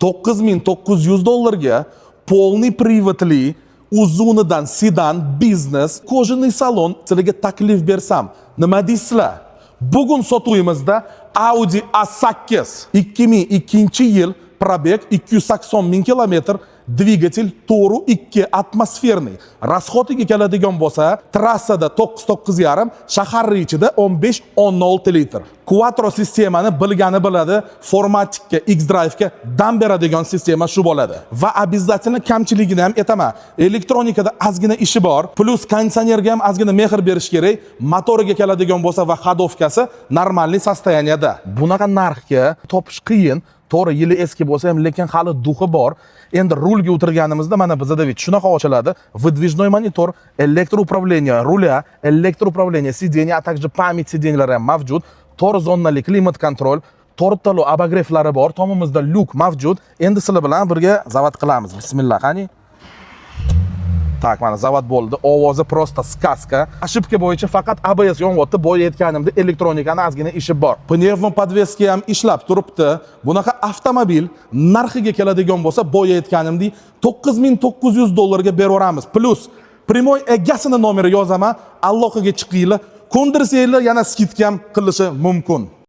9900 dollarga полный привод li, uzunidan sedan, biznes, кожаный salon sizlarga taklif bersam, nima deysizlar? Bugun sotuvimizda Audi A8, 2002 yil, пробег 280 ming kilometr, dvigatel 4,2 атмосферный. Расход iga keladigan bo'lsa, trassada 9-9,5, shahar ichida 15-16 litr. Quattro sistemani bilgani biladi, 4MATICga, xDrive'ga dam beradigan sistema shu bo'ladi. Va обязательно kamchiligini ham aytaman. Elektronikada ozgina ishi bor, плюс konditsionerga ham ozgina mehr berish kerak. Motoriga keladigan bo'lsa va ходовка si нормальный состояние da. Bunaqa narxga topish qiyin. To'g'ri, yili eski bo'lsa ham, lekin hali дух i bor. Endi rulga o'tirganimizda, mana, bizada вид shunaqa ochiladi. Выдвижной monitor, электроуправление руля, электроуправление сиденья, а также память сиденья lar ham mavjud. To'rt zonali климат-контроль, to'rttala обогрев lari bor. Tomimizda lyuk mavjud. Endi sizlar bilan birga zavod qilamiz. Bismillah, qani. Так, mana, zavod bo'ldi. Ovozi просто сказка. Ошибка bo'yicha faqat ABS yonyapti. Boya aytganimdek, elektronikani ozgina ishi bor. Пневмоподвеска ham ishlab turibdi. Bunaqa avtomobil narxiga keladigan bo'lsa, boya aytganimdek, 9900 dollarga beraveramiz. Плюс прямой egasini nomeri yozaman. Aloqaga chiqinglar. Ko'ndirsanglar, yana скидка ham qilishi mumkin.